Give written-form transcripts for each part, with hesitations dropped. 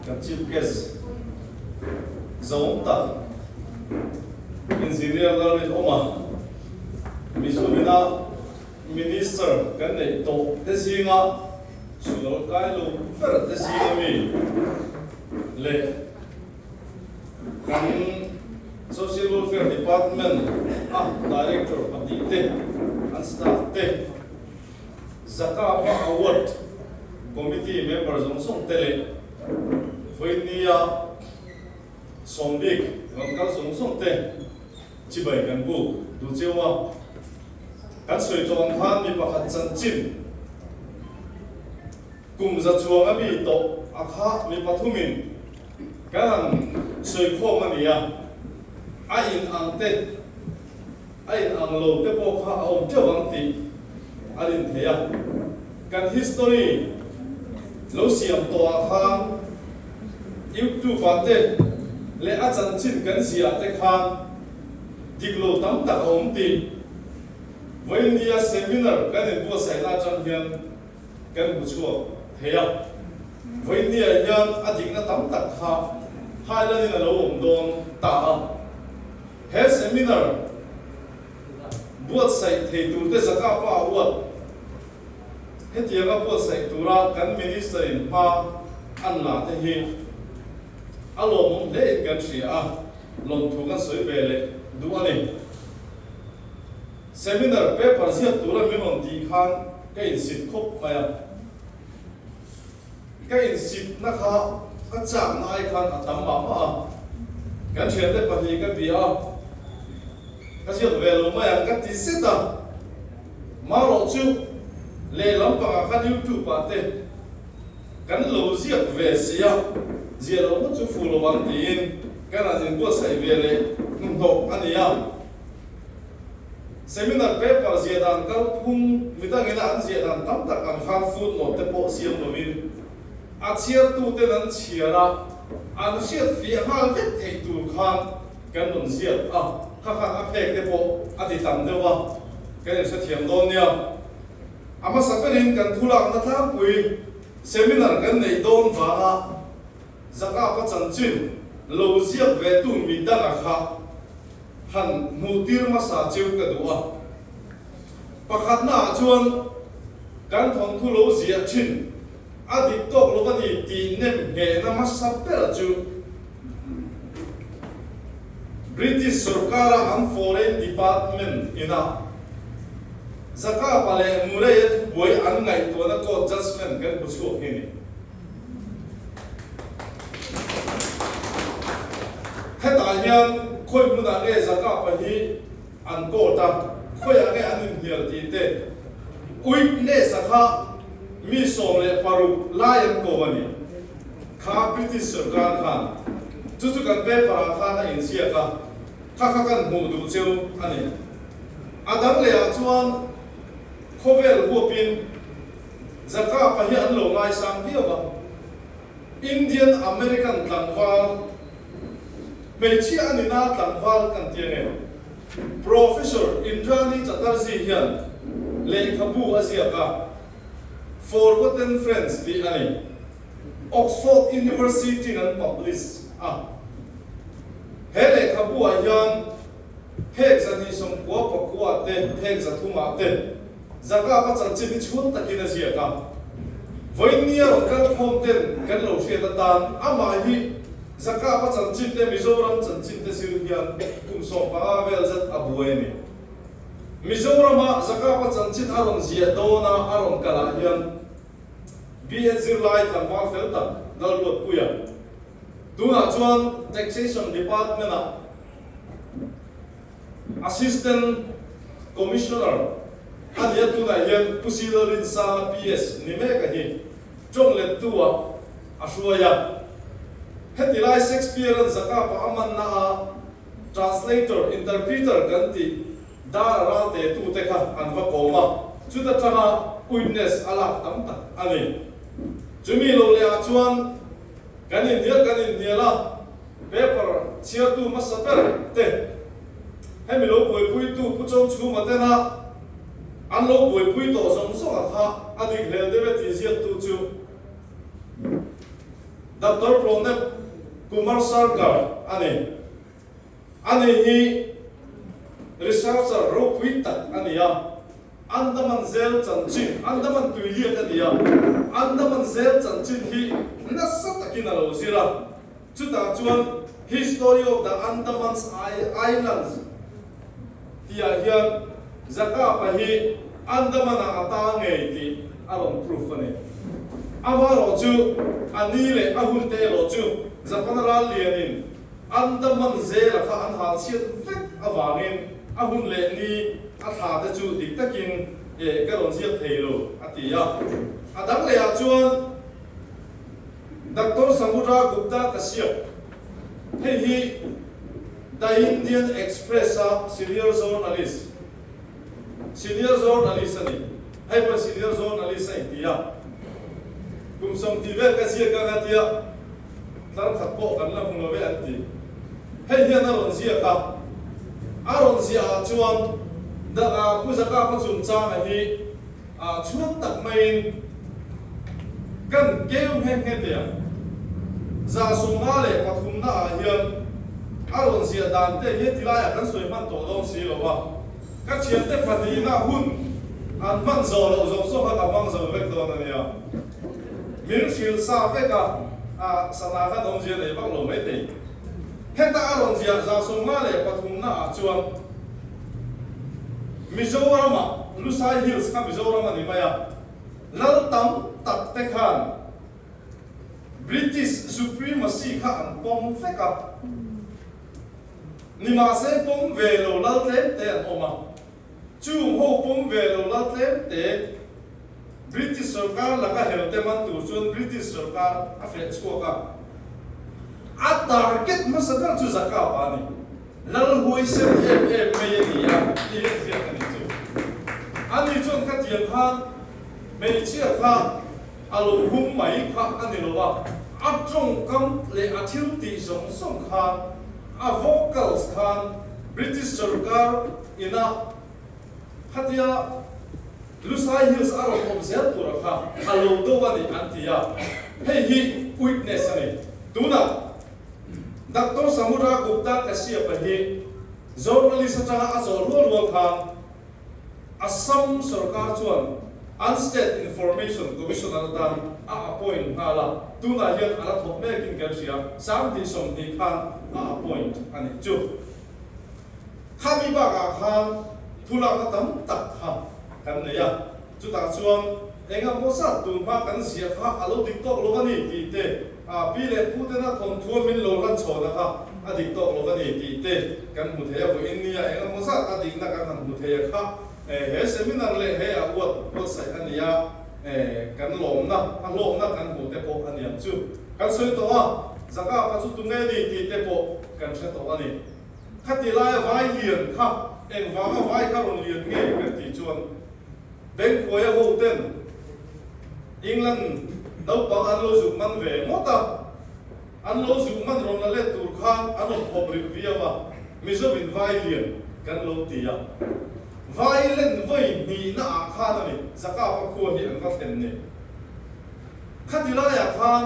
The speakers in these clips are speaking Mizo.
Kan Chief Guest zawng tak Engineer Lalrinawma Mizoramina Minister kan neih tawh te zinga sual kai lo ber te zinga mi leh kan Social Welfare Department a Director pahnihte an staff te Zakapa Award Committee member zawng zawng te leh Vawinia Sawmbik rawn kal zawng zawng te chibai kan buk duh cheu a. Kan sawi tawh ang khan mi pakhat chanchin kum za chuang a mi tawh a kha mi pathumin kan han sawi khawm a ni a, a in ang te a in ang lo te pawh kha a awm teuh ang tih a rin theih a. Kan history lo siam tawh ah khan YouTube ah te leh a chanchin kan ziah te khan dik lo tam tak a awm tih Vawinia seminar kan inbuatsaihna atang hian kan hmu chhuak thei a. Vawinia hian a dikna tam tak kha highlight in a lo awm dawn ta a. He seminar buatsaih thei turte zaka pa a uat. Hetianga buatsaih tura kan Minister in hma an la te hi a lawmawm hle in kan hria a, lawmthu kan sawi ve leh duh a ni. Seminar paper ziak tura min rawn tih khan ka insit khawp mai a. Ka insitna kha ka chakna ai khan a tam mah mah a. Kan thiante pahnih ka bia a, ka ziak ve lo mai ang ka ti zet a. Marawh chu lehlam pangah khan YouTube ah te kan lo ziak ve si a, ziah loh ngawt chu fuh lo ang tiin kan han inbuatsaih ve leh hnuhnawh a ni a. Seminar paper ziah dan kalphung midangina an ziah dan tam tak ang khan footnote te pawh siam lovin a chhiartuten an chhiar a, an hriat fiah nghal vek theih tur khan kan rawn ziak a, kha khan a phek te pawh a ti tam deuh a, kan inhrethiam dawn nia. A hmasa berin kan thulakna tlangpui seminar kan neih dawn vanga Zakapa chanchin lo ziak ve tu midanga kha han hmuh tir hmasa cheu ka duh a. Pakhatna ah chuan kan thawnthu lo ziah thin a dik tawk lo a ni tih nem nghehna hmasa ber chu British sorkara an Foreign Department ina Zakapa leh Murray-a thubuai an ngaihtuahna court judgement kan hmu chhuak hi a ni. Hetah hian khawi hmunah nge Zakapa hi an court a, khawiah nge an inhnial tih te, witness-a kha mi 16 lai an ko a ni. Kha British sorkar khan chu chu kan paper-ah khan a inziak a, kha kha kan hmuh duh cheu a ni. A dang lehah chuan khawvel huapin Zakapa hi an lo ngaisang viau a, Indian American tlangval, hmeichhia a nina tlangval kan ti ange. Professor Indrani Chatterjee hian lehkhabu a ziak a, Forgotten Friends tih a ni. Oxford University-in an publish a. He lehkhabu-ah hian phek 299 te, phek 300 te, Zakapa chanchin hi chhun takin a ziak a. Vawinia rawn kal khawm ten kan lo hriat atan amah hi Zakapa chanchin te Mizoram chanchin te zir hian kum 15 vel zet a buai a ni. Mizorama Zakapa chanchin a rawn ziah dawna a rawn kalah hian BA zirlai tlangval fel tak Lalruatpuia tunah chuan Taxation Department-ah Assistant Commissioner a nia tunah hian Pu Silo Rinsanga PS ni mek a hi tawng lettu ah a hruai a. Heti lai Shakespeare-a'n Zakapa a manna a translator, interpreter kan tih dar a ral te tu te kha an va kawm a, chuta tanga witness a lak tam tak a ni. Chumi lo leh ah chuan kan inhnial kan inhnial a. Paper chhiartu hmasa ber te, hemi lo buaipuitu Pu Chawngchhuma tena an lo buaipui tawh zawng zawng a kha a dik hlel deuh e tih ziaktu chu. Doctor Pronab Kumar Sarkar a ni. Ani hi researcher ropui tak a ni a, Andaman zel chanchin, Andaman tuiliak a ni a, Andaman zel chanchin hi nasa takin a lo zir a, chutah chuan History of the Andamans Islands tihah hian Zakapa hi Andaman-ah a ta ngei tih a rawn proof a ni. Amaherawh chu a ni leh a hun te erawh chu Japan ral lianin Andaman zela kha an hal chhiat vek avangin a hun leh ni a thla te chu dik takin eh ka rawn ziak thei lo a ti a. A dang leh ah chuan Doctor Samudra Gupta Kashyap hei hi The Indian Express a senior journalist senior journalist a ni. Hei pawh senior journalist a inti a. Kum 70 vel ka ziak ang a tia. Tlar khat pawh kan la hmu lo ve an ti. Hei hian a rawn ziak a, a rawn ziah ah chuan Pu Zaka khaw chungchanga hi chhuang tak maiin kan keu nghe nghe teh ang. 153 na ah hian a rawn ziah dan te hi heti laiah kan sawi hman tawh dawn si lo a, ka thiante pahnihna hun an hman zawh loh zawng zawng kha ka hmang zo vek dawn a nia. Min hrilh sa vek a, a sana khan awmzia nei vak lo mai thei. Heta a rawn ziah 53 na ah chuan Mizoram ah Lusai Hills kha Mizoram a ni mai a, lal tam tak te khan British supremacy kha an pawm vek a, nimahse pawm ve lo lal tlem te an awm a. Chung ho pawm ve lo lal tlem te, British sorkar laka hel te man tur chuan British sorkar a feh chhuak a. A target hmasa ber chu Zakapa a ni. Lal huaisen em em mai a ni a tih a ziak a ni chu. Ani chuan khatiang khan hmeichhia kha a lo hum mai kha a ni lo a, a tawngkam leh a thil tih zawng zawng khan a vocals khan British sorkar ina khatia Lusai Hills a rawn awm zel tura kha a lo do a ni an ti a, hei hi witness a ni. Tunah Doctor Samudra Gupta Kashyap-a hi journalist atanga a zawh rual rual khan Assam sorkar chuan an State Information Commissioner atan a appoint nghal a, tunah hian a la thawk mekin kan hria, 2020 khan a appoint a nih chu. Khami bakah khan thulakna tam tak kha kan nei a, chutah chuan enga maw zat tun hma kan ziah kha a lo dik tawk lo a ni tih te, pi leh pu tena thawmthu min lo hlan chhawna kha a dik tawk lo a ni tih te kan hmu thei a, vawiin nia enga maw zat a dikna kan han hmu thei a kha he seminar leh he a uat buatsaih a nia kan lawmna a hlawkna kan hmuh te pawh a niang chu kan sawi tawh a, Zaka kha chu tunge ni tih te pawh kan hre tawh a ni. Khati laia vai lian kha engvanga vai kha rawn lian nge kan tih chuan Bengkhuaia ho ten England naupang an lo zuk man ve ngawt a, an lo zuk man rawn la let tur khan an rawn thawp rih viau a, Mizovin vai lian kan lo ti a. Vai len vawi hnihna ah khan a ni Zakapa khua hi an va thlen ni. Khati laiah khan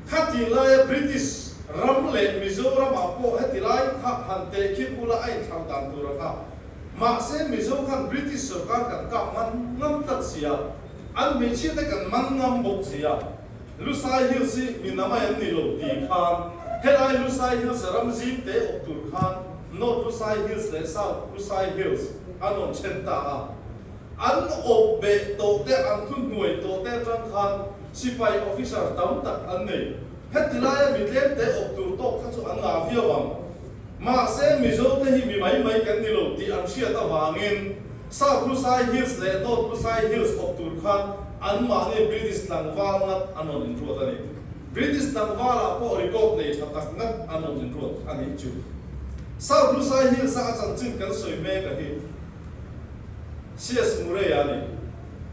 Khati laia British ram leh Mizoram ah pawh heti lai kha han teh khi ula a inthlauh dan tur a kha. Mahse Mizo khan British sorkar kan kap man ngam tlat si a, an hmeichhia te kan man ngam bawk si a. Lusai Hills hi mi namai an ni lo ti khan helai Lusai Hills ram zim te awp tur khan North Lusai Hills leh South Lusai Hills an awm then ta a. An awp beh tawh te an thuhnuai tawh te atang khan Sipai officer tam tak an nei. Heti laia mi tlemte awp tur tawk kha chu an ngah viau ang. Mahse Mizo te hi mi mai mai kan ni lo tih an hriat avangin South Lusai Hills leh North Lusai Hills awp tur khan anmahni British tlangval ngat an rawn inruat a ni. British tlangvalah pawh record nei tha tak ngat an rawn inruat a nih chu. South Lusai Hills a a chanchin kan sawi mek a hi. CS Murray-a a ni.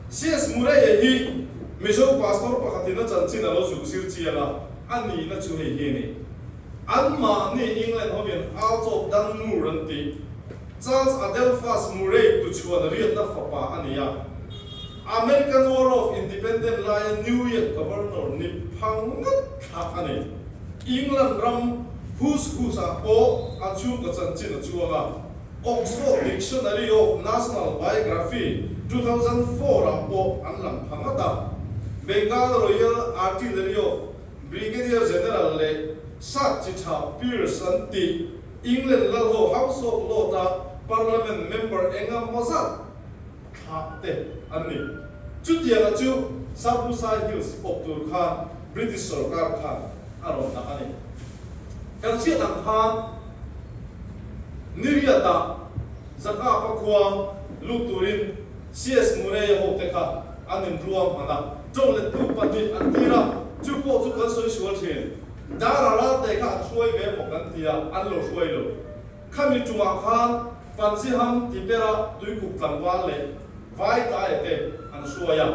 CS Murray-a hi Mizo pastor pakhatin a chanchin a lo zuk zir chiang a, a nihna chu hei hi a ni. Anmahni England hovin Earl of Dunmore an tih, Charles Adelphus Murray tuchhuan riatna fapa a ni a. American War of Independence laia New York Governor ni phang ngat thlak a ni. England ram Who's Who's ah pawh an chhungkaw chanchin a chuang a, Oxford Dictionary of National Biography 2004 ah pawh an lang pha ngat a. Bengal Royal Artillery of Brigadier General leh Sir Chitha Pearce an tih England lalho House of Lord-a Parliament member enga maw zat thlah te an ni. Chutianga chu Sapusai Hills awp tur khan British sorkar khan a rawn dah a ni. Kan hriat ang khan Niriatah Zakapa khua lut turin CS Murray-a hote kha an inruang hman a, tawng lettu pahnih an tir a, chu pawh chu kan sawi sual thin. Dara Ralte kha an hruai ve maw kan ti a, an lo hruai lo. Khami tumah khan Panziham Tipera tuikuk tlangval leh vai taia te an hruai a.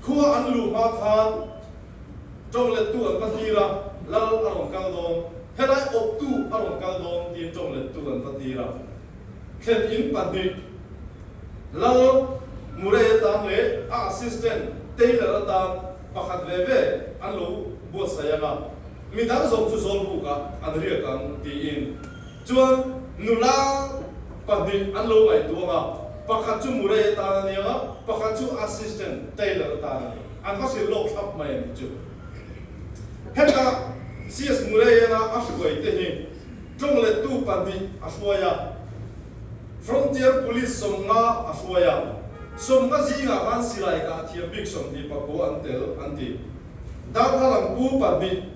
Khua an luh hma khan tawng lettu an va tir a, Lal a rawn kal dawn, helai awptu a rawn kal dawn tiin tawng lettu an va tir a. Thlen in pahnih, Lal Murray atan leh a assistant Taylor atan pakhat ve ve an lo buatsaih ang a, midang zawng chu Zawlbukah an riak ang tiin. Chuan nula pahnih an lo ngaihtuah ang a, pakhat chu Murray atan a ni ang a, pakhat chu assistant Taylor atan a ni. An va hrilh lawk thlap mai a nih chu. Heta CS Murray-a a hruaite hi Tawng lettu pahnih a hruai a, Frontier Police 50 a hruai a, 50 zingah khan silai kah thiam bik 29 an tel an ti. Darthlalang pu pahnih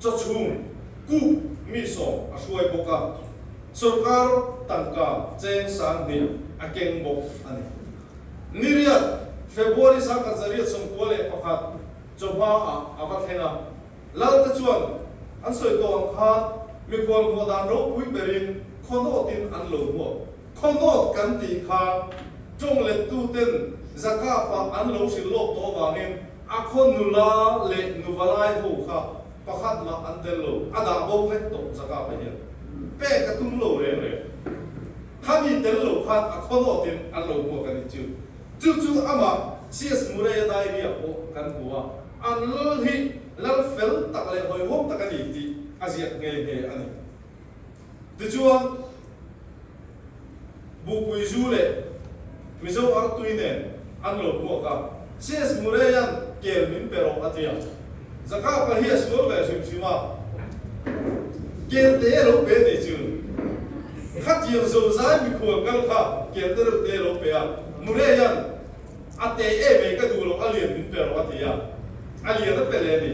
chawchhung kuk mi 10 a hruai bawk a, sorkar tangka cheng 2000 a keng bawk a ni. Niriat, February 1991 chawhma ah a va thleng a. Lalte chuan an sawi tawh ang khan mikhual hmuah dan ropui berin khawnawtin an lo hmuak. Khawnawt kan tih kha tawng lettuten Zakapa an lo hrilh lawk tawh avangin a khaw nula leh nuvalai ho kha pakhat mah an tel lo, a dah bo vek tawh Zakapa hian pek a tum lo reng reng. Khami tel lo khan a khawnawtin an lo hmuak a nih chu. Chu chu amah CS Murray-a diary-ah pawh kan hmu a. An lal hi lal fel tak leh hawihhawm tak a ni tih a ziak nghe nghe a ni. Tichuan, Buhpui zu leh Mizo artui nen an lo hmuak a, CS Murray-a'n kel min pe rawh a ti a. Zakapa hi a sual ve hrim hrim a, kel te a lo pe nei chu. Khatiang zozai mikhual kal kha kel te reuh te a lo pe a, Murray-a'n A te em ei ka duh loh a lian min pe rawh a ti a, a lian a pe leh a ni.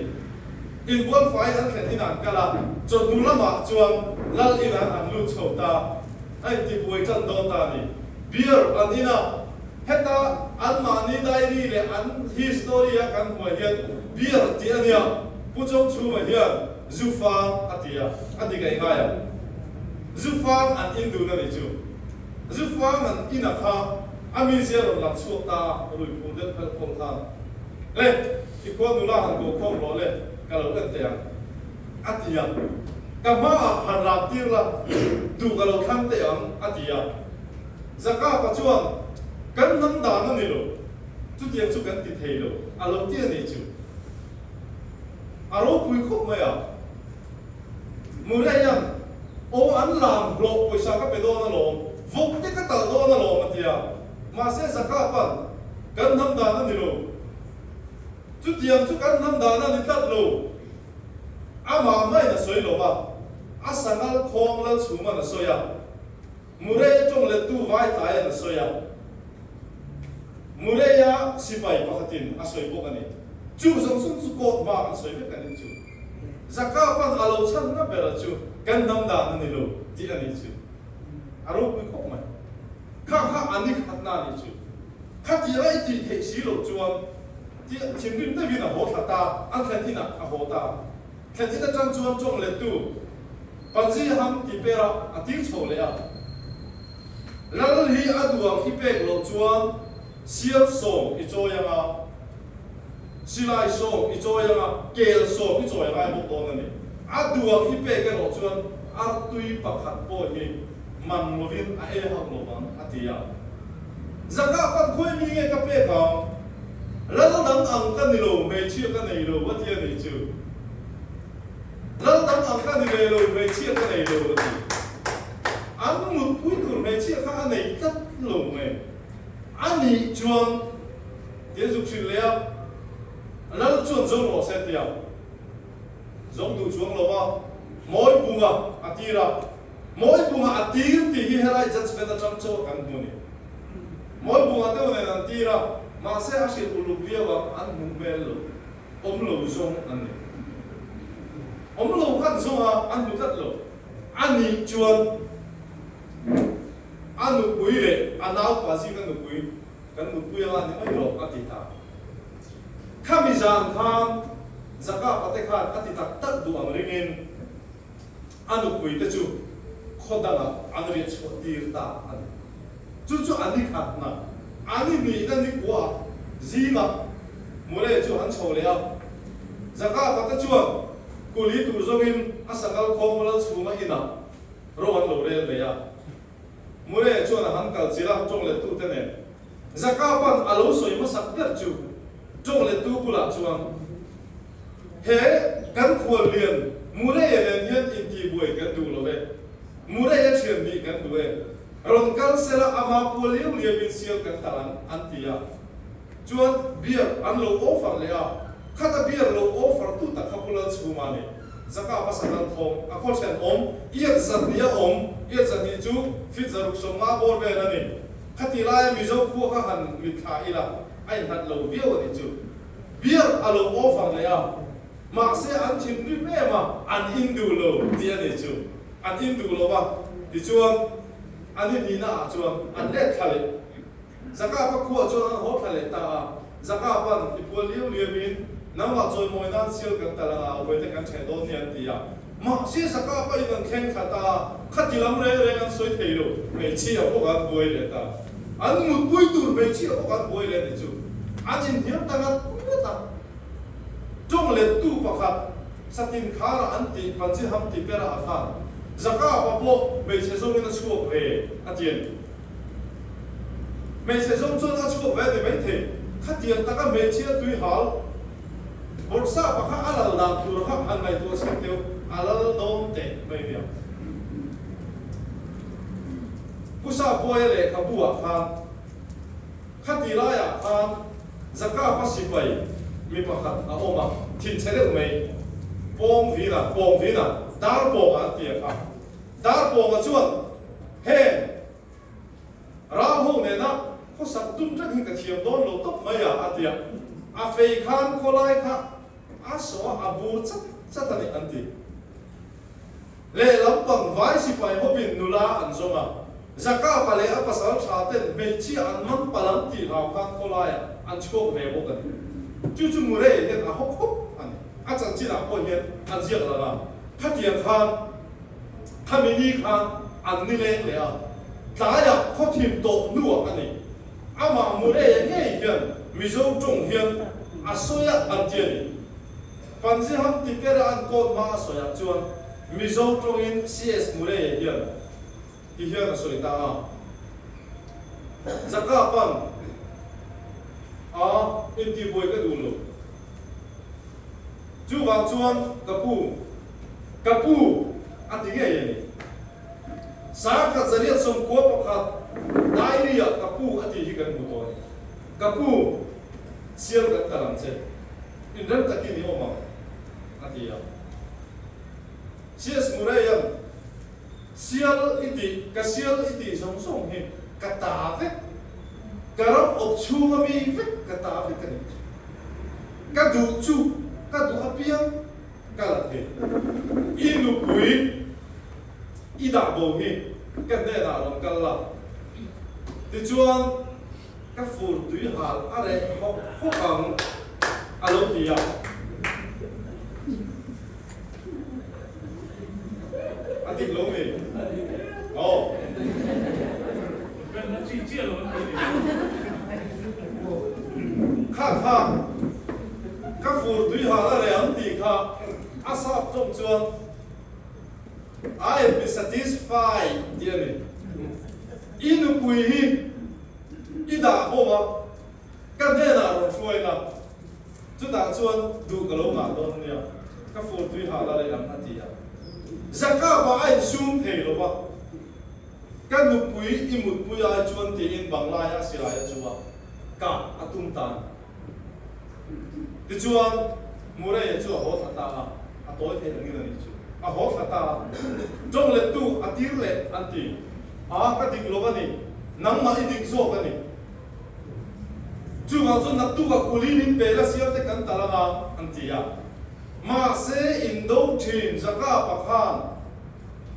Inbual fai an thlen in an kal a, chawhnu lamah chuan lal inah an lut chho ta, a intibuai tan dawn ta a ni. Beer an in a, heta anmahni diary leh an history a kan hmuah hian beer tih a nia, Pu Chawngchhuma hian zu fang a ti a, a dik a i ngai ang. Zu fang an in dun a nih chu. Zu fang an in a kha. A mizia rawn lang chhuak ta a, rui phur deuh phelh phawlh khan, Le, i khua nula han ko khawm rawh le, ka lo en teh ang, a ti a. Ka hmaah han lam tir la, duh ka lo thlang teh ang, a ti a. Zakapa chuan, Kan hnam dan a ni lo, chutiang chu kan ti thei lo, a lo ti a nih chu. A ropui khawp mai a. Murray-a'n, Aw, an lam hlawh pawisa ka pe dawn alawm, vawk te ka talh dawn alawm, a ti a. Mahse, Zakapa'n, Kan hnam dan a ni lo. Chutiang chu kan hnam dan a ni tlat lo. Amah maiin a sawi lo va, a sangal khawng Lalchhuma'n a sawi a. Murray-a tawng lettu vai tlaia'n a sawi a. Murray-a sipai pakhatin a sawi bawk a ni. Chu zawng zawng chu court hma an sawi vek a nih chu. Zakapa'n a lo chhanna bera chu kan hnam dan a ni lo tih a nih chu. A ropui khawp mai. Kha kha a ni khatna a nih chu. Khatianga i tih theih si loh chuan tih thinrim deuhin a haw thla ta, an thlen inah a haw ta. Thlen in atang chuan tawng lettu Panzi ham ti pera a tir chho leh a. Lal hi a duang i pek loh chuan sial 10 i chawi ang a, silai 10 i chawi ang a, kel 10 i chawi a ngai bawk dawn a ni. A duang i pek erawh chuan artui pakhat pawh hi man lovin a ei hauh lo vang, a ti a. Zaka pan khawi mi nge ka pek ang? Lal dang ang ka ni lo, hmeichhia ka nei lo a ti a nih chu. Lal dang ang ka ni ve lo, hmeichhia ka nei lo a ti. An mutpui tur hmeichhia kha a nei tlat lo mai. A nih chuan ti an zuk hrilh leh a, Lal chuan zawng rawh se tia zawng duh chuang lo va, Mawibunga a tir a. Mawibunga a tir tih hi helai judgement atang chaw kan hmu a ni. Mawibunga deuh nen an tir a, mahse a hrilh uluk viau a, an hmuh hmel lo. Awm lo zawng an ni. Awm lo khan zawng a, an hmu tlat lo. A nih chuan a nupui leh a naupa zinga nupui kan mutpui anga ni mai rawh a ti ta. Khami zan khan Zakapa te khan a ti tak tak duh ang ringin a nupui te chu khaw dangah an riah chhuah tir ta a ni. Chu chu a ni khatna, a ni hnihna ni kuaah zingah Murray chu an chho leh a. Zakapa te chuan kuli tur zawngin a sangal khawng Lalchhunga inah ro an lo rel ve a. Murray chuan a han kal chilh a, tawng lettute nen. Zakapa'n a lo sawi hmasak ber chu tawng lettu bulah chuan, He kan khuallian Murray-a nen hian intihbuai kan duh lo e. Murray-a thian nih kan duh e. Rawn kal sela ama pual liau liauin sial kan tal ang, an ti a. Chuan beer an lo offer leh a, khata beer lo offer tu tak kha Pu Lalchhuma a ni. Zaka pasal an thawm, a khaw then awm, iat zahnih a awm, iat zahnih chu fit 650 bawr vel a ni. Khati laia Mizo khua kha han mitthla ila, a inhlat lo viau a nih chu. Beer a lo offer leh a, mahse an thinrim em a, an in duh lo tih a nih chu. An in duh lo va, tichuan an inihna ah chuan an let thla leh. Zakapa khuah chuan an haw thla leh ta a, Zakapa'n i pual liau liauin nangmah chawimawi nan sial kan tal anga a uaite kan ṭheh dawn nia an ti a. Mahse Zakapa in an thleng thla ta a, khati lam reng reng an sawi thei lo, hmeichhia bawk an buai leh ta. An mutpui tur hmeichhia bawk an buai leh ni chu an inhniam ta ngat ngat a. Tawng lettu pakhat Satin Khara an tih Panjiham ti pera a khan Zakapa pawh hmeichhe zawngin a chhuak ve a ti a ni. Hmeichhe zawng chuan a chhuak ve a ni maithei. Khatiang taka hmeichhia tui hal bawrhsapa kha a lal dan tur kha han ngaihtuah chhin deuh a lal dawn teh mai nia. Pu Sapuaia lehkhabu ah khan khati laiah khan Zakapa sipai mi pakhat a awm a, thinchhe deuh mai, pawng vina, pawng vina, dar pawng an ti a kha. Darpawnga chuan heng ral ho nena khawsak dun reng hi ka thiam dawn lo tawp mai a, a ti a. A fei khan khawlai kha a sawh a, a bur chat chat a ni an ti. Lehlam pang vai sipai hovin nula an zawng a, Zakapa leh a pasal tha ten hmeichhia an man palh an tih hlau khan khawlaiah an chhuak ve bawk a ni. Chu chu Murray hian a hawk hawk a ni. A chanchinah pawh hian an ziak lang a, khatiang khan Khami ni khan an ni leng leh a, tlaiah khawthim tawh hnuah a ni. Amah Murray-a ngei hian Mizo tawng hian a sawi a an ti a ni. Panziham Tipera an court hma a sawiah chuan Mizo tawngin CS Murray-a hian ti hian a sawi ta a, Zakapan a intihbuai ka duh lo. Chuvang chuan ka pu, ka pu a ti ngei a ni. 1991 diary-ah ka pu a tih hi kan hmu tawh a ni. Ka pu, sial kan tal ang che, inrem takin i awm ang, a ti a. CS Murray-a'n Sial i tih, ka sial i tih zawng zawng hi ka ta vek, ka ram awp chhunga mi vek ka ta vek a nih chu. Ka duh chu ka duh apiang ka la thei. I nupui i dah bo hi ka hnenah rawn kal la, tichuan Ka fur tui hal a reh hawk hawk ang, a lo ti a. A dik lo mi? Aw. Kha kha, ka fur tui hal a reh ang tih kha a sap tawng chuan I am be satisfied tih a ni. I nupui hi. I dah bawm a, ka hnenah rawn hruai la, chutah chuan duh ka lo ngah dawn nia, ka fur tui hal a rei ang a ti a. Zakapa a insum thei lo va, Ka nupui i mutpui ai chuan tiin banglaia a silai a chu a, kah a tum ta a ni. Tichuan, Murray-a chu a haw thla ta a, a tawi theih angin a nih chu. A haw thla ta a, tawng lettu a tir leh an ti. A, ka dik lo a ni, nangmah i dik zawk a ni. Chuvang chuan naktukah kuli min pe la siam te kan tal anga an ti a. Mahse, indo thin Jakapa khan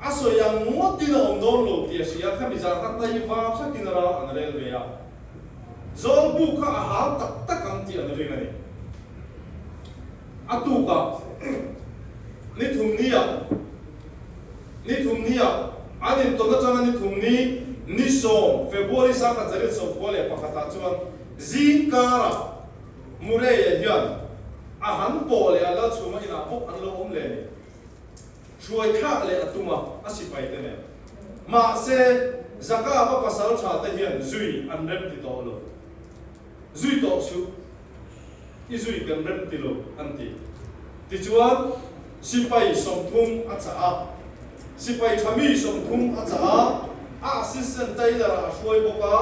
a sawi ang ngawtin a awm dawn lo tih a hria, khami zah kha taiva thlakin ral an rel ve a. Zawlbu kha a hal tak tak ang tih an ring a ni. A tukah, ni thum niah, ni thum niah, an intawn atanga ni thum ni, ni sawm, February 1941 ah chuan zing karah Murray-a hian a han pawh leh a Lalchhuma inah bawk an lo awm leh a ni. Hruai thlak leh a tum a, a sipai te nen. Mahse, Zakapa pasal tha te hian zui an rem ti tawh lo. Zui tawh chu i zui kan rem ti lo an ti. Tichuan, sipai 30 a chah a, sipai tha mi 30 a chah a, a assistant tailor-ah a hruai bawk a,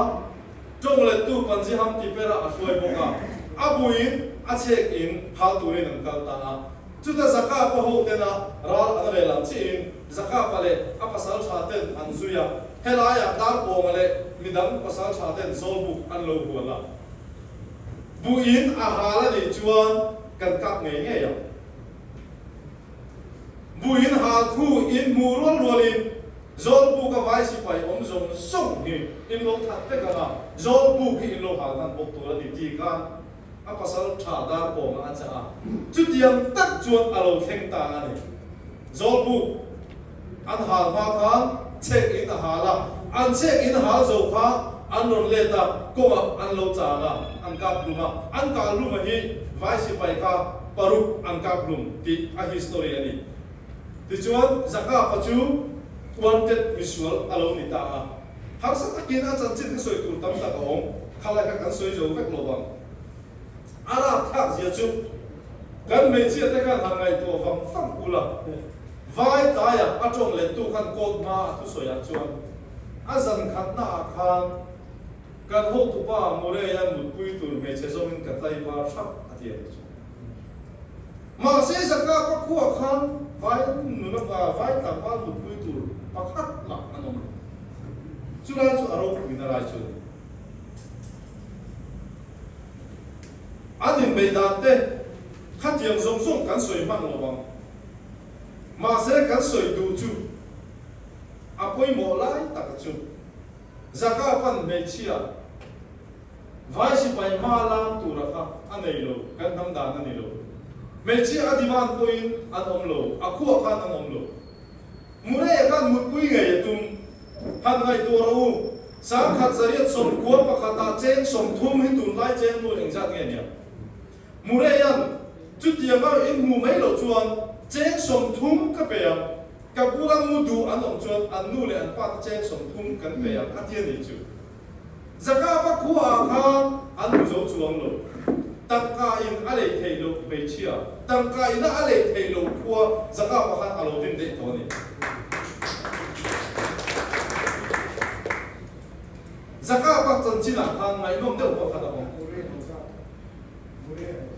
tawng lettu Panjiham Tipera a hruai bawk a, a buin a chhek in hal turin an kal ta a. Chuta Zakapa ho tena ral an rel ang chiin Zakapa leh a pasal tha ten an zui a, helaiah Darpawnga leh midang pasal tha ten Zawlbuk an lo hual a. Buhin a hal a nih chuan kan kap ngei ngei ang. Buhin hal thu in hmuh rual rualin Zawlbuk a vai sipai awm zawng zawng hi in lo that vek ang a, Zawlbuk hi in lo hal hman bawk tur a ni tih khan A pasal tha dar kawnga a chah a, chutiang tak chuan a lo thleng ta a ni. Zawlbuk an hal hma khan chhek in a hal a, an chhek in hal zo kha an rawn let a, kawngah an lo chang a, an kap hlum a, an kah hlum a hi vai sipai kha paruk an kap hlum tih a history a ni. Tichuan Zakapa chu wanted misual a lo ni ta a. Harsa takin a chanchin kha sawi tur tam tak a awm, khalai kha kan sawi zo vek lo vang. A rapthlak zia chu kan hmeichhia te khan han ngaihtuah vang vang ula, vai tlaiah a tawng lettu khan court hma a thusawiah chuan a zan khatna ah khan kan hotupa Murray-a mutpui tur hmeichhe zawngin ka tlaivar hrap a ti a ni chu. Mahse Zakapa khuah khan vai nuna pa vai tlangval mutpui tur pakhat mah an awm lo. Chu lai chu a ropuina lai chu a ni. An inbeih dan te khatiang zawng zawng kan sawi hman lo vang. Mahse kan sawi duh chu a pawimawh lai taka chu Zakapa'n hmeichhia, Vai sipai hma lam tura kha a nei lo, kan hnam dan a ni lo. Hmeichhia a demand pawhin an awm lo, a khuah khan an awm lo. Murray-a khan mutpui ngei a tum. Han ngaihtuah rawh u, 1991-ah cheng 30 hi tunlai cheng nual engzat nge nia? Murray-a'n chutianga inhmu mai loh chuan cheng 30 ka pe ang, ka bula mu duh an awm chuan an nu leh an pa te cheng 30 kan pe ang a ti a nih chu. Zakapa khuaah khan an hmu zo chuang lo. Tangka in a lei theih loh hmeichhia, tangka ina a lei theih loh khua Zakapa khan a lo din daih tawh a ni. Zakapa chanchinah khan ngaihnawm deuh pakhat a awm.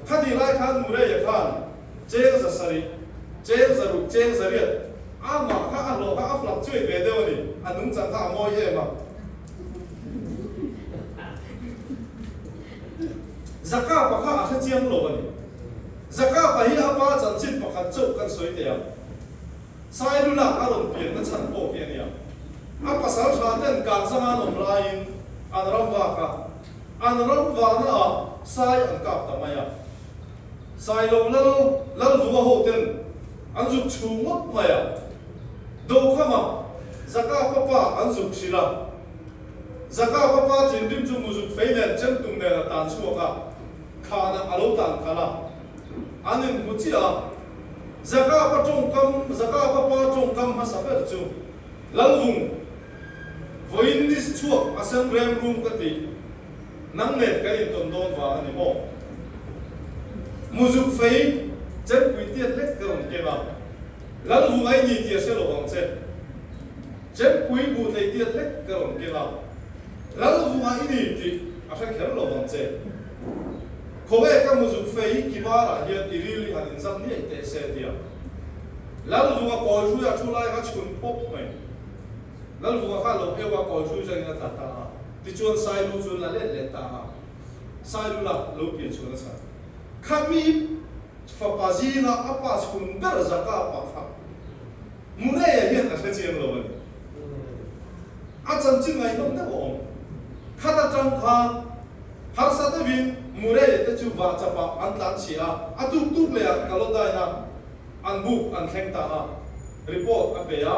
Khati lai khan Murray-a khan cheng 700, cheng 600, cheng 800 amah kha a hlawh kha a fluctuate ve deuh a ni, a nungchang kha a mawi em a. Zakapa kha a hre chiang lo a ni. Zakapa hi a pa chanchin pakhat chauh kan sawi teh ang. Sailula a rawn pianna chhan pawh hi a nia. A pasal tha ten Kahzanga an awm laiin an ram vak a. An ram vahna ah sai an kap ta mai a. Sailo lal Lalvunga ho ten an zuk chhu ngawt mai a. Dokhama Zaka papa an zuk hrilh a. Zaka papa thinrim chu muzuk fei nen chemtum nen a tan chhuak a, khanah a lo tan khalh a. An inhmu chiah a. Zaka pa tawngkam Zaka papa tawngkam hmasa ber chu Lalvung, Vawiin ni chhuak a sen rem rum ka ti. Nang nen kan intawn dawn vang a ni maw? Muzuk fei chempui tiat lek ka rawn keng a, Lalvunga i ni tih a hre lo vang che. Chempui buh thei tiat lek ka rawn keng a, Lalvunga i ni tih a hre kher lo vang che. Khawnge ka muzuk fei kibarah hian i ril i han inzam niaih teh se tia Lalvunga kawi hruia thu lai kha chhun pawp mai. Lalvunga kha lo eu a kawi hrui zangin a tla ta a, tichuan Sailu chu la let leh ta a, Sailu la lo pian chhuan a chhan. Khami fapa zinga a pa chhun ber Zaka pa kha Murray-a hian a hre chiang lo a ni. A chanchin ngaihnawm deuh a awm. Khat atang khan harsa deuhin Murray-a te chu vah chapah an tlan chhia a, a tuk tuk leh ah Kalodine-a an buk an thleng ta a, report a pe a,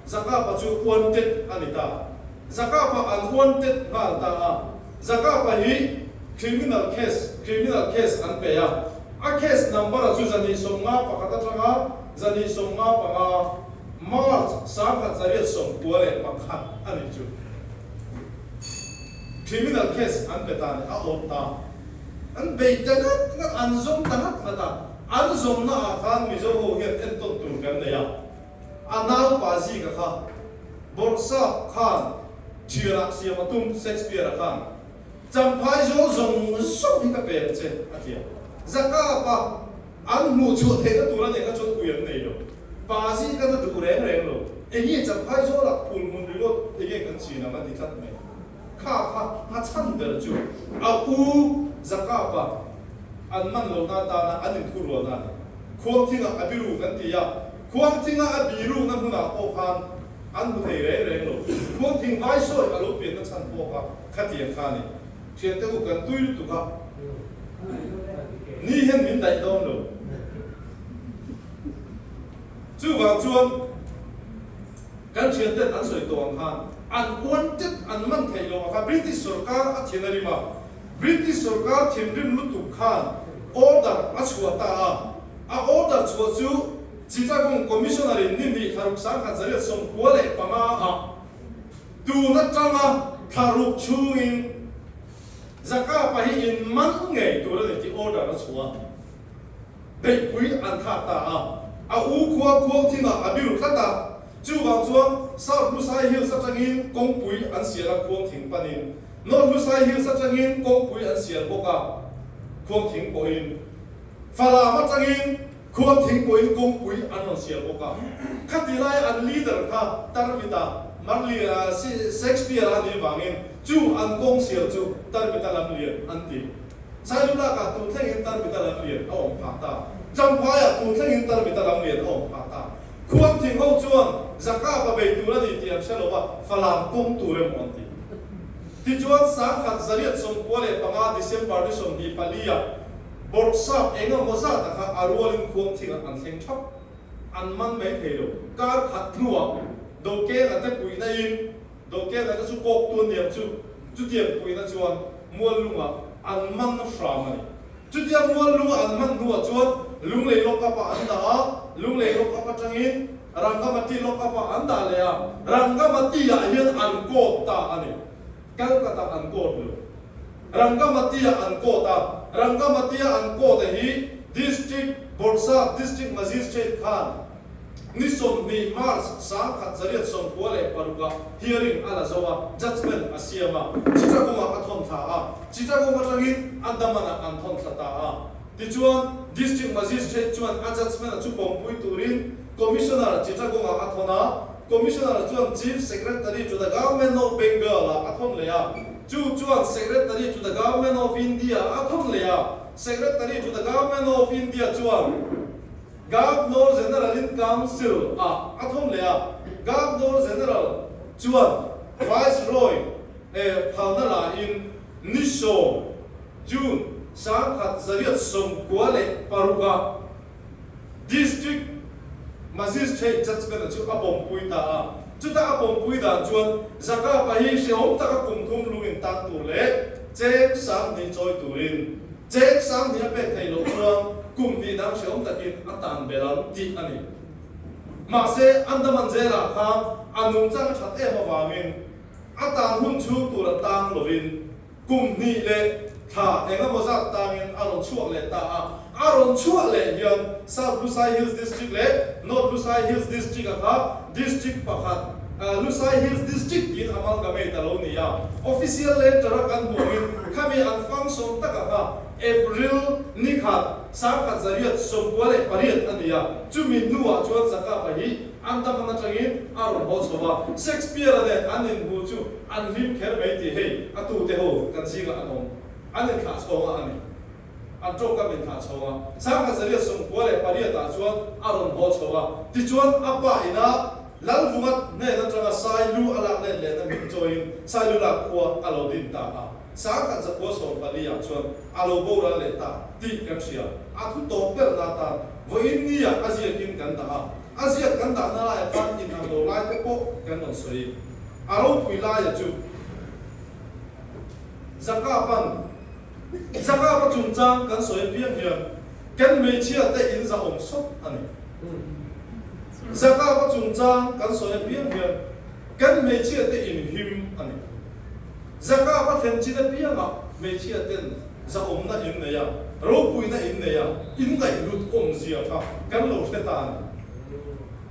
Zakapa chu wanted a ni ta. Zakapa an wanted nghal ta a, Zakapa hi criminal case, criminal case an pe a, a case number a chu 151 atanga 155 March 1991 a ni chu. Criminal case an pe ta ni, a awm ta. An bei ta ngat ngat, an zawm ta ngat ngat a. An zawmna ah khan Mizo ho hian entawn tur kan nei a, a nau pa Zika kha Bawrhsap khan thianah siam a tum, Shakespeare-a khan Champhai zawl zawng zawng hi ka pe ang che a ti a. Zakapa an hmuh chhuah theihna tur a nih kha chuan ui an nei lo. Pa Zika na duh reng reng lo. Enge Champhai zawlah phul hmun ringawt enge kan chin ang a ti tlat mai. Kha kha a chhan ber chu a u Zakapa an man lohna atana an inthurualna a ni. Khuangthinga a biru kan ti a, Khuangthinga a birukna hmunah pawh khan an hmu thei reng reng lo. Khuangthing vai sawi a lo pianna chhan pawh kha khatiang kha a ni. Thiante u kan tui lutuk a, ni hian min daih dawn lo. Chuvang chuan. Kan thianten an sawi tawh ang khan an wanted an man theih loh a kha British sorkar a thin a rim a, British sorkar thinrim lutuk khan order a chhuah ta a, a order chhuah chu Chittagong Commissioner in ni hnih thlaruk 1995 ah tun atanga thlaruk chhungin Zakapa hi in man ngei tur a ni tih order a chhuah a. Beihpui an thlak ta a, a u khua Khuangthingah a biru tlat a, chuvang chuan South Lusai Hills atangin kawngpui an sial a Khuangthing panin, North Lusai Hills atangin kawngpui an sial bawk a Khuangthing pawhin, Falam atangin Khuangthing pawhin kawngpui an rawn sial bawk a. Khati laia an leader kha Tarmita Marli Shakespeare-a nih vangin chu an kawng sial chu Tarmita Lamlian an ti. Sailulakah tun thlengin Tarmita lamlian a awm phah ta. Champhaiah tun thlengin Tarmita lamlian a awm phah ta. Khuangthing ho chuan Zakapa bei tur a ni tih an hre lo va, Falam kawng tur emaw an ti. Tichuan 1995 December ni 24 ah Bawrhsap eng emaw zat a kha a rualin Khuangthingah an thleng thap. An man mai thei lo. Kar khat hnuah Dokenga te puihna in Dawhkena te chu kawk tu aniang chu chutiang puihna chuan Muallungah an man hram a ni. Chutiang Muallunga an man hnuah chuan Lunglei lock up ah an dah a, Lunglei lock up atangin Rangamati lock up ah an dah leh a, Rangamati ah hian an court ta a ni. Calcutta an court lo. Rangamati ah an court a, Rangamati a an court a hi District Bawrhsap District Magistrate khan Ni 20 March 1996 ah hearing a la zo a, judgement a siam a, Chittagong-ah a thawn thla a, Chittagong atangin Andaman-ah an thawn thla ta a. Tichuan, District Magistrate chuan a judgement a chu pawmpui turin Commissioner Chittagong-ah a thawn a, Commissioner chuan Chief Secretary to the Government of Bengal-ah a thawn leh a, chu chuan Secretary to the Government of India-ah a thawn leh a, Secretary to the Government of India chuan Governor General in Council ah a thawm leh a, Governor General chuan Viceroy eh phalna la in ni 10 June 1996 ah District Magistrate Judgement a chu a pawmpui ta a, chuta a pawmpui dan chuan Zakapa hi hrehawm taka kum thum lung in tan tur leh cheng 2000 chawi turin Cheng 2000 a pek theih loh chuan kum hnih dang hrehawm takin a tan belh ang tih a ni. Mahse, Andaman Jail-ah khan a nungchang a that em avangin a tan hun chhung tur a tang lovin Kum hnih leh thla engemaw zat tangin a rawn chhuak leh ta a. A rawn chhuah leh hian South Lusai Hills District leh North Lusai Hills District-a kha District pakhat Lusai Hills District tiin amalgamate a lo ni a. Official letter-a kan hmuh angin khami an function taka kha April ni khat 1898 a ni a. Chumi hnuah chuan Zakapa hi Andaman atangin a rawn haw chho a. Shakespeare-a nen an inhmu chu an hlim kher mai tih hei a tute ho kan zingah an awm. An inthlah chhawng a a ni. An tawngkam inthlah chhawng a. 1898 ah chuan a rawn haw chho a. Tichuan a pa ina Lalvunga hnen atanga Sailu a lak let lehna hming chawiin Sailulak khua a lo din ta a. 1914 ah chuan a lo boral leh ta tih kan hria. A thu tawp berna atan vawiin nia a ziakin kan dah a. A ziak kan dahna laiah khan inang lo lai te pawh kan rawn sawi. A ropui laia chu Zakapan Zakapa chungchang kan sawi apiang hian kan hmeichhia te in zahawm sawt a ni. Zakapa chungchang kan sawi apiang hian kan hmeichhia te in him a ni. Zakapa thlen chin apiangah hmeichhia ten zahawmna in nei a, ropuina in nei a, in ngaihhlut awmzia kha kan lo hre ta a ni.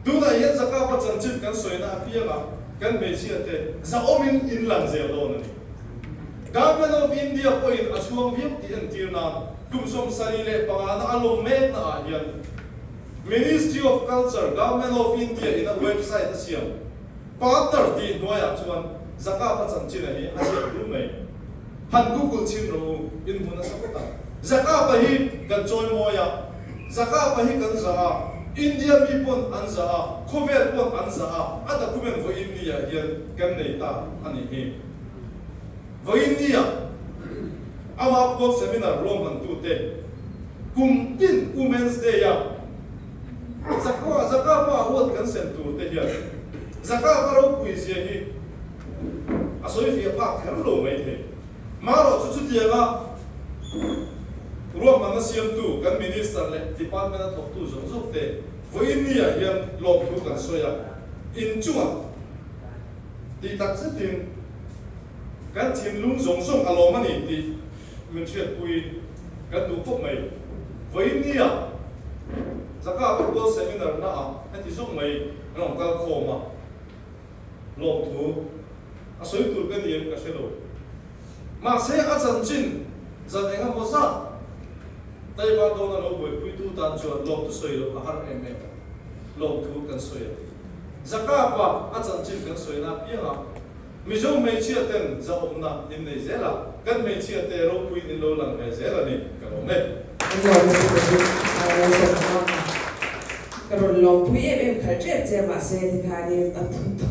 Tunah hian Zakapa chanchin kan sawina apiangah kan hmeichhia te zahawmin in lang zel dawn a ni. Government of India pawhin a chhuang viau tih entir nan kum 75 na a lawm mekna ah hian Ministry of Culture, Government of India in a website a siam Partner tih hnuaiah chuan Zakapa chanchin a hi a ziak dul mai. Han Google chhin rawh u, in hmu nasa phawt ang. Zakapa hi kan chawimawi a, Zakapa hi kan zah a, India mi pawn an zah a, khawvel pawn an zah a, a document vawiin ni ah hian kan nei ta a nih hi. Vawiin ni ah ama pual seminar ruahmantute kum tin Women's Day a Zakapa award kan sem tur te hian Zakapa ropui zia hi a sawi fiah phak kher lo mai thei. Marawh chu chutianga ruahmanna siamtu kan Minister leh Department a thawktu zawng zawk te vawiin ni ah hian lawmthu kan sawi a, inchungah tih tak zetin kan thinlung zawng zawng a lawm a ni tih min hriatpui kan duh khawp mai. Vawiin ni ah Zaka Football Seminar na ah heti zawng mai an rawn kal khawm a. Lawmthu a sawi tur ka ni em ka hre lo. Mahse a chanchin zan eng emaw zat Taiva dawna lo buaipuitu tan chuan lawmthu sawi loh a har em em a, lawmthu kan sawi a. Zakapa a chanchin kan sawina apiangah Mizo hmeichhia ten zahawmna in nei zel a, kan hmeichhia te ropuiin in lo lang ve zel a ni, ka lawm e. Ka chuan chu ka chu a lo sawm hma a, ka rawn lawmpui em em khalh tep che mahse tikhanin a thu tawh.